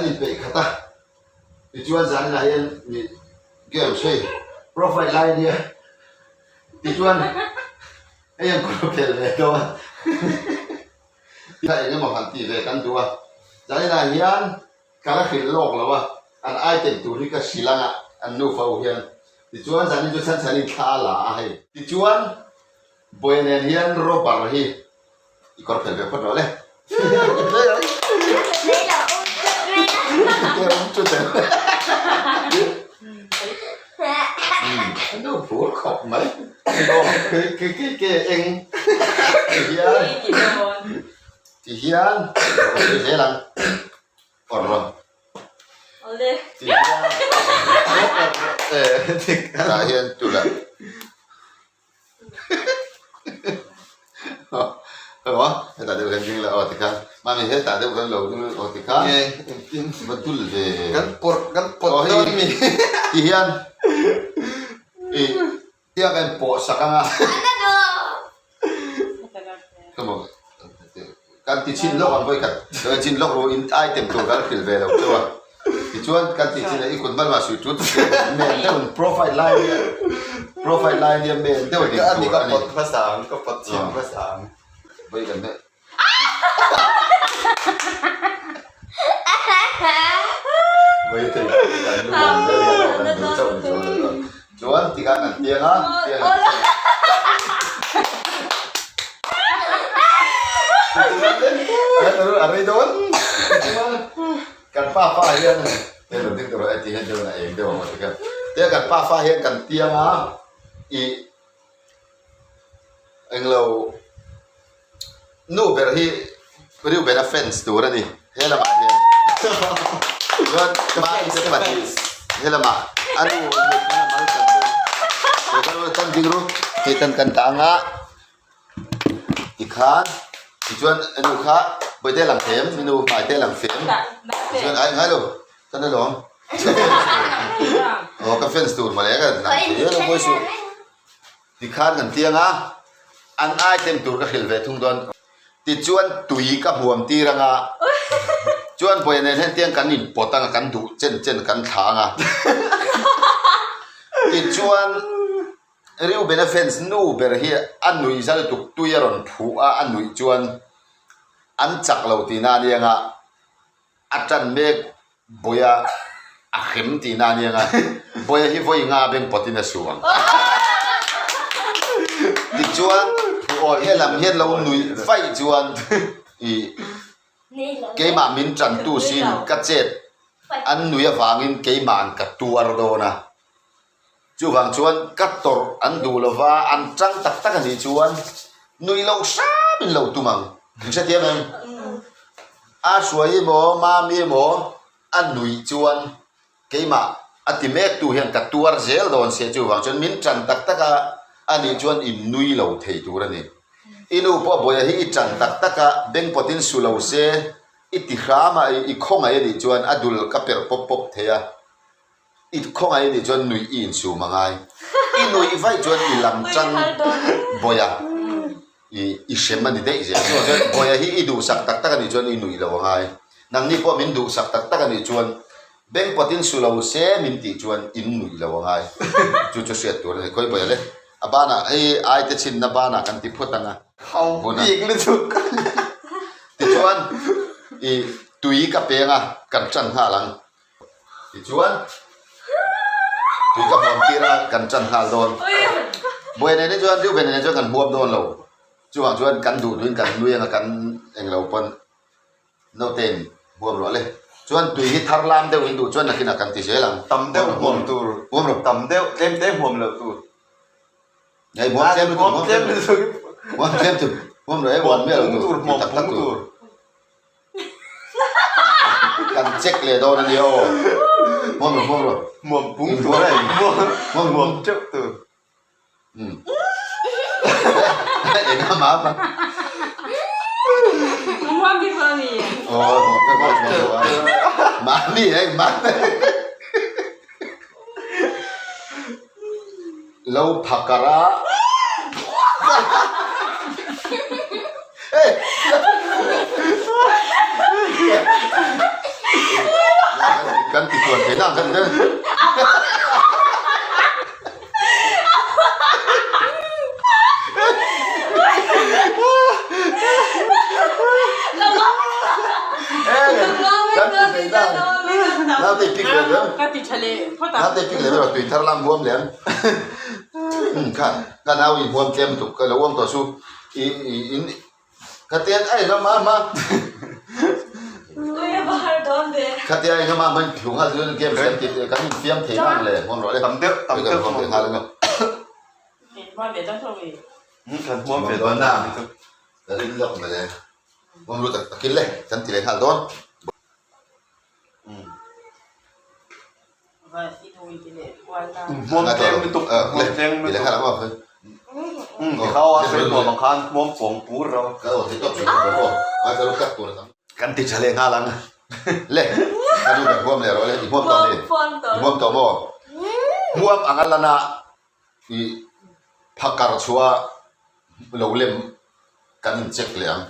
Kan inpeih khat a, tichuan zaninah hian mi games hei profile lai ania, tichuan hei an kawr phel ve dawn a, eng emaw han tih ve kan duh a, zaninah hian ka la hrilh lawk lo a, an item tur hi ka hrilh ang a an nufa ho hian, tichuan zanin chu chhan chhan in thla a la a hei. Tichuan Bawiha nen hian rubber hi i kawr phel ve phawt rawh le. Nu phur khawp mai. Ke ke ke eng ti hian ti hian ti zel ang awrh rawh. Ti hian tah hian tula. Emaw hetah deuh hian ding la aw tikhan mami hetah deuh hian lo ding aw tikhan nge engtin va dul ve kan pawrh kan pawt dawn mi ti hian i tia kan pawh sak anga emaw kan ti chhin lawk ang vawikhat kan chin lawk ru in item tur kan hrilh ve lo chauh a tichuan kan ti chin a i kut hman mah sui tut men deuh in profile lai nia profile lai nia men deuh ding tur a ni ka pawt hmasa ang ka pawt chhin hmasa ang vawi kan hmeh vawi thei kan nu ang deuh hian aw kan duh chauh ni chuan chuan tikhan kan tiang a tiang A rei dawn kan pa fa hian te lo ding tur a ti hian deuh a eng deuh ang a ti kha te kan pa fa hian kan tiang a ih englo nu ber hi Reuben a fans tur a ni he lamah hian chuan he lamah a nu mal kan deuh tan ding ru hei tan kan tang a. Tikhan tichuan nu kha bawihte lang fem minu hmaite lang fem tichuan ai ngai lo ka na lawm aw ka fence tur mawle ka lang thei lo mawi suh tikhan kan tiang a an item tur ka hrilh ve thung dawn tichuan tui ka hmuam tir anga chuan bawih nen hian tiang kan inpawt anga kan duh chen chen kan thlah anga tichuan. Reuben-a fans nu ber hi a nuih zal tuk tui a rawn phuh a, a nuih chuan an chak lo tihna a ni ang a, a tan mek Bawia a hrem tihna a ni ang a, Bawia hi vawi nga beng pawtin a su ang. Tichuan helam hian lo nuih vaih chuan ih keimah min tantu sin ka chet an nuih avangin keimah an ka tuar dawn a. Chuvang chuan ka tawrh an duh lova, an tang tak tak a nih chuan nuih loh hram in lo tum ang. In hrethiam em? A hruai emaw, mami emaw a nuih chuan keimah a ti mek tu hian ka tuar zel dawn sia chuvang chuan min tan tak tak a a nih chuan in nui lo thei tur a ni. I nu pawh Bawia hi i tan tak tak a, beng pawtin su lo se, i ti hram a, i khawngaih a nih chuan a dul ka perh pawp pawp thei a. I khawngaih anih chuan nuih i insum a ngai. I nuih vaih chuan i lam chang Bawia i i hrem a ni daih zel. Chuvang chuan Bawia hi i duhsak tak tak anih chuan i nuih lo a ngai. Nangni pawh min duhsak tak tak anih chuan beng pawtin su lo se min tih chuan in nuih lo a ngai. Chu chu hriat tur a ni. Khawi Bawia le, a banah hei aite chhinna banah kan ti phawt ang a. Hau bik lutuk. Tichuan i tui ka peng a, kan tan nghal ang. Tichuan, tui ka hmuam tir a, kan tan nghal dawn. Buai nen hi chuan Reuben nen chuan kan hmuam dawn lo. Chuvang chuan kan duh duhin kan nui anga kan englo pawn naute in hmuam rawh le. Chuan tui hi thar lam deuh in duh chuan nakinah kan ti zel ang. Tam deuh hmuam tur. Hmuam rawh. Tam deuh tlem te hmuam loh tur. Hei hmuam tlem lutuk hmuam tlem lutuk. Hmuam tlem tur. Hmuam rawh e hmuam miah lo tur. Hmuam pung tur. Kan check leh dawn a nia aw. Hmuam rawh hmuam rawh. Hmuam pung tur a ni. Hmuam hmuam teuh tur. Um. Eng a mah pa. Hmuam bik lo ni. Aw hmuam teuh hmuam teuh. Mahni eng mah. Lo phakar a. kan ti tluan thei nang kan Naute pick leh ber. Ka ti tha leh phawt a. Naute pick leh ber tui thar lam huam leh ang. Kha ka nau in huam tlem tuk ka lo awm tawh chu i in Khatia a eng ama hma Khatia a eng ama hma in phiu nghal chu games kan ti kan infiam thei ngang le hmuam rawh le Tam deuh tam deuh hmuam leh nghal emaw Kan hmuam ve dawn na Ka rin lawk mawle hmuam lut tak takin le kan ti leh nghal dawn. Hmuam tleng lutuk hmuam tleng lutuk Tikhau a sawi nuam ang khan hmuam pawng pur ro. Kan ti tha leh nghal ang le ka nu kan hmuam leh rawh le i hmuam tawh ni i hmuam tawh maw hmuam ang a lan a i phakar chhuah lo lem kan in check leh ang.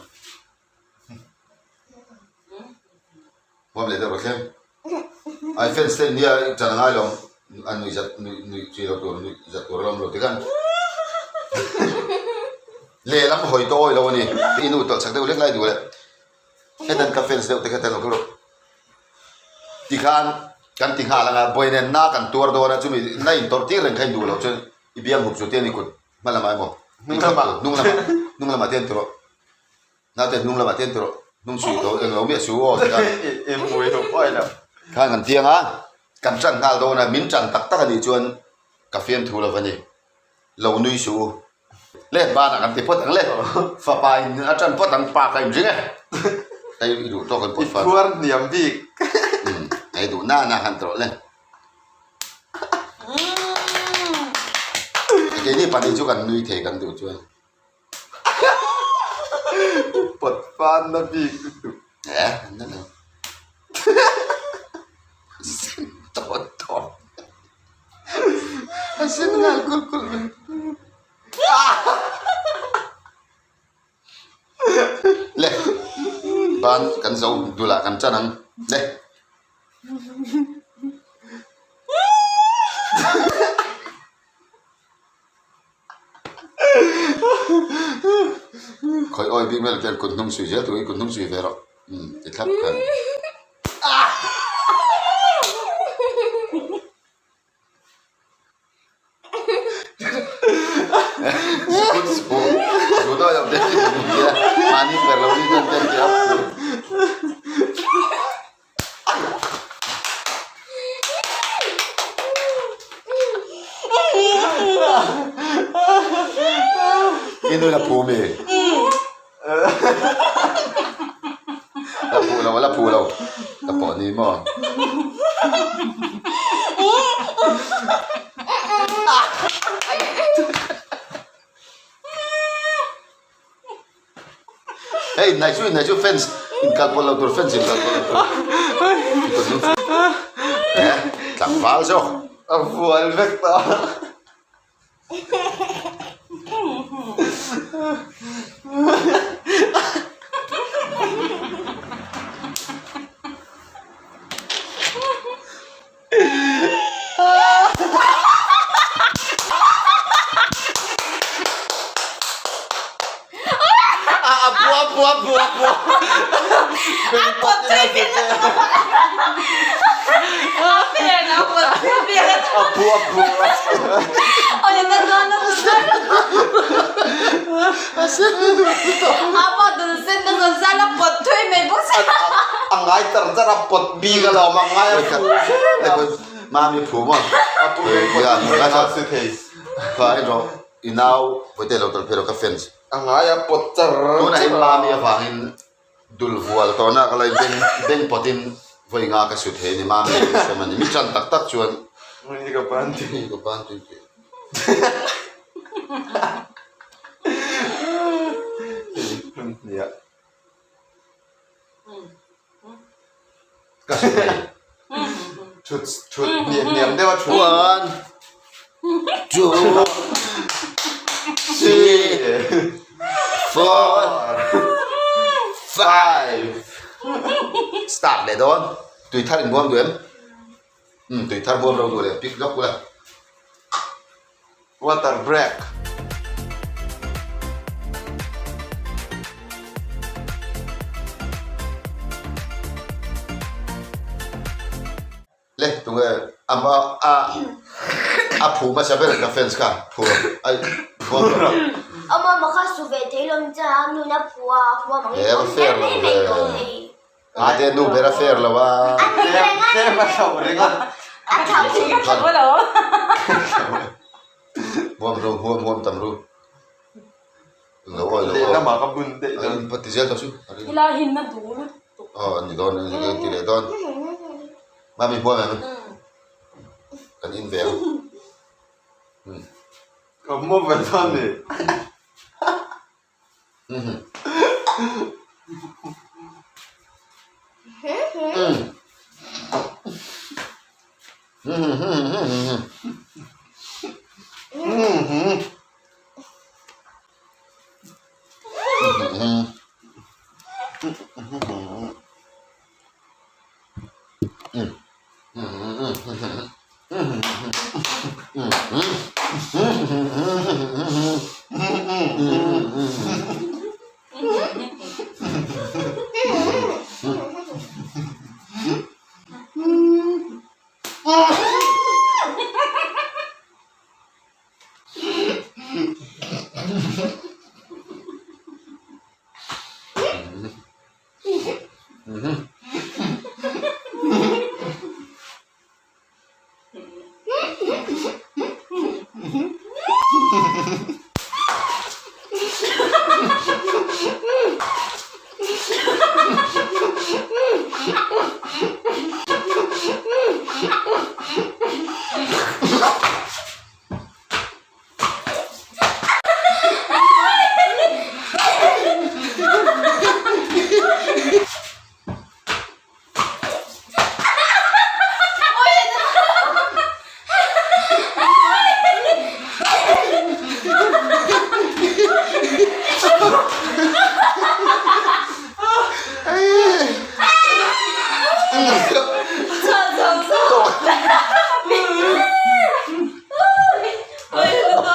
Huam leh deuh rawh thleng. Ai fans te nia i ṭan a ngai lo a nuih zat nuih nuih chi lo tur nuih zat tur a lawm lo tikhan lehlam hawi tawh awih lo a ni. I nu tawlh chak deuh lek lai duh leh hetan ka fans deuh te kha tel lo rawh. Tikhan kan ti nghal anga buai nen na kan tuar dawn a chumi na intawrh tir reng kha in duh loh chuan i biang hup chu tian i kut hma lamah emaw hnung lamah hnung lamah hnung lamah tian ti rawh. Naute hnung lamah te an ti rawh, hnung suih tawh eng lo miah su aw ti khan. I hmui ho pawh ilo. Khan kan tiang a, kan tan nghal dawn a, min tan tak tak a nih chuan ka fiamthu lo va ni, lo nui suh u. Le banah kan ti phawt ang le, fapa in a tan phawt ang, pa ka inring e. Hei i duh tawk in pawt fan. I phuar hniam bik. Umm, hei duh na na khan ti rawh le. Keini pahnih chu kan nui thei kan duh chuan. Pawt fan na bik lutuk. Eh, na lo. Sin tawt tawt. A sin ngal kul kul mai. Le, ban kan zo dulah kan chan ang. Le. Khawi awi bik vel khian kut hnung sui zel turin kut hnung sui ve rawh umm ti thlap khan. Kut su su dawi lo te mahni per lo ni chuan ten ti a. I nu la phu mi? La phu lo, la phu lo. Ka pawh ni maw? Hei inhnai chu inhnai chu fence inkal pawlh lo tur fence inkal pawlh lo tur eh tlangval zawk a vual vek ta A ngai char char a pawt bik alawm a ngai a phu Mami phu maw a pu reng pawt bik a ngai su thei Kha en rawh i nau vawi lo tal phei rawh ka fans A ngai a pawt char char Tunah hian Mami avangin dul vual tawhna ka lai beng beng pawtin vawi nga ka su thei a ni Mami hi hrem a ni mi tan tak tak chuan Ni ka ban tui Ni ka ban tui tih Nia. Ka su thei. Thut thut hniam hniam deuh a thut. One, two, three, four, five. Start leh dawn. Tui thar in buang duh em? Umm tui thar huam ro duh leh pik lawk ula. Water break. Le tunge ama a a phu hmasa ber ka fans kha phu ai phu Ama makha su ve thei lom cha nu na phu a phu a mang e fair lo ve ate nu ber a fair lo a Tlem a thlauh reng a. A thlauh Ka thlauh a lo. Huam ru huam huam tam ru. Lo awi lo aw. Lehlamah ka bun daih dawn. In ti zel tawh chu. Ila hin na duh lutuk. Aw ani dawn ani dawn ti leh dawn. Mami huam em? Kan in ve ang. Ka hmu ve dawn ni.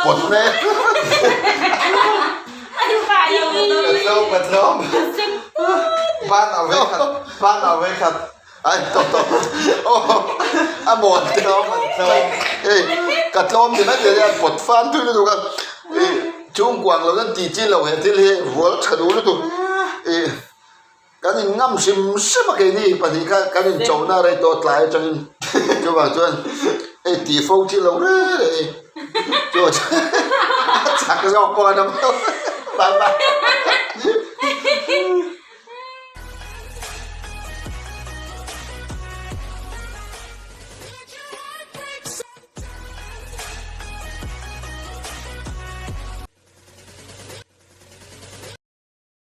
Pawt mek. Ka tlawm, ka tlawm. Ban a vei khat, ban a vei khat. Ai tawp tawp. Aw a mawn te. Tlawm an tlawm. Hei ka tlawm ti mai thei a pawt fan tui lutuk a. Chhungkuang lo nan tih chi lo he thil hi vual tha duh lutuk. Ih kan in ngam hrim hrim a keini pahnih kha kan in chona rei tawh tlai atangin chuvang chuan hei tih fo chi lo reng reng a ni. Chu a chak zawk pawh an awm lo. Bye bye.